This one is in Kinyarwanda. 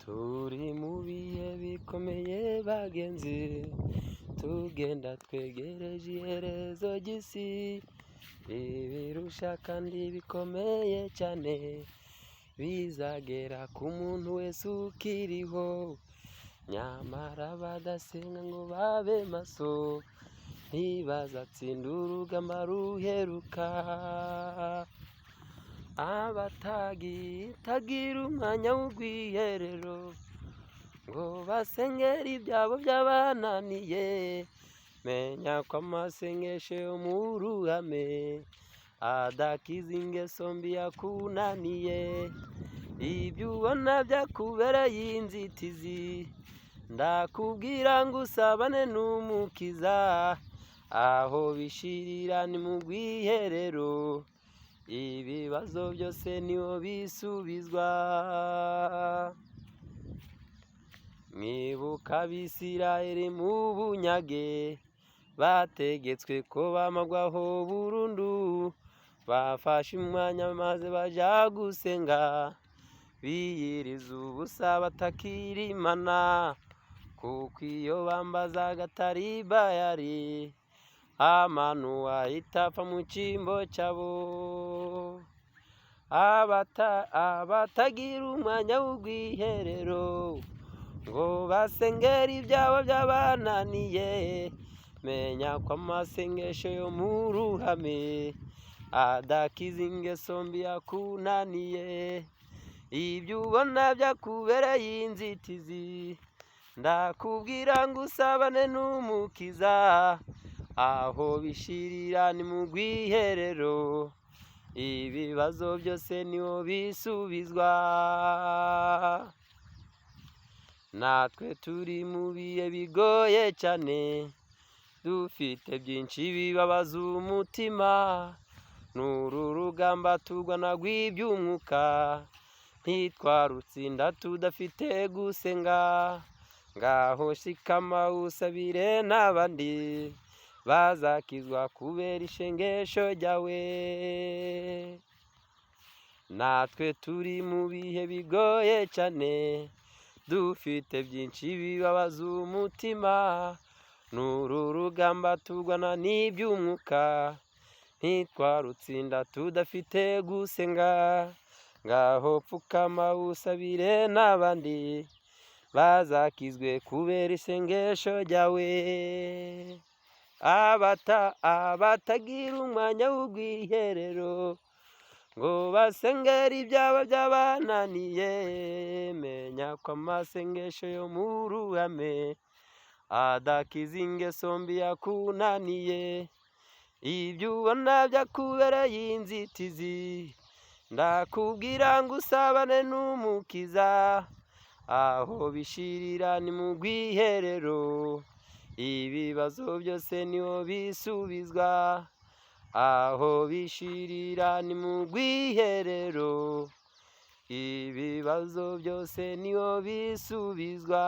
Turi mu bihe bikomeye bagenzi, tugenda twegereje iherezo ry'isi, ibirusha kandi bikomeye cyane bizagera ku muntu wese ukiriho, nyamara badasenga ngo babe maso ntibazatsinda urugamba ruheruka. Abatagitagira umwanya w'urwiherero ngo basengere ibyabo byabananiye, menya ko amasengesho yo mu ruhame adakiza ingeso mbi yakunaniye. Ibyo ubona byakubereye inzitizi, ndakubwira ngo usabane n'Umukiza, aho bishirira ni mu rwiherero, ibibazo byose niho bisubizwa. Mwibuka Abisirayeli mu bunyage, bategetswe ko bamagwaho burundu, bafashe umwanya maze baja gusenga, biyiriza ubusa batakira Imana, kuko iyo bambazaga atari Bayali, amanu ahita apfa mu cyimbo cyabo. Abatagira umwanya w'urwiherero ngo basengere ibyabo byabananiye, menya ko amasengesho yo mu ruhame adakiza ingeso mbi yakunaniye. Ibyo ubona byakubereye inzitizi, ndakubwira ngo usabane n'Umukiza, aho bishirira ni mu rwiherero, ibibazo byose niho bisubizwa. Natwe turi mu bihe bigoye cyane, dufite byinshi bibabaza umutima, n'uru rugamba turwana rw'iby'umwuka, ntitwarutsinda tudafite gusenga. Ngaho shikama usabire n'abandi bazakizwa kubera ishengesho ryawe. Natwe turi mu bihe bigoye cyane, dufite byinshi bibabaza umutima, n'uru rugamba turwana n'iby'umwuka, ntitwarutsinda tudafite gusenga. Ngaho pfukama usabire n'abandi bazakizwe kubera isengesho ryawe. Abatagira umwanya w'urwiherero ngo basengere ibyabo byabananiye, menya ko amasengesho yo mu ruhame adakiza ingeso mbi yakunaniye. Ibyo ubona byakubereye inzitizi, ndakubwira ngo usabane n'Umukiza, aho bishirira ni mu rwiherero, ibibazo byose niho bisubizwa. Aho bishirira ni mu rwiherero, ibibazo byose niho bisubizwa.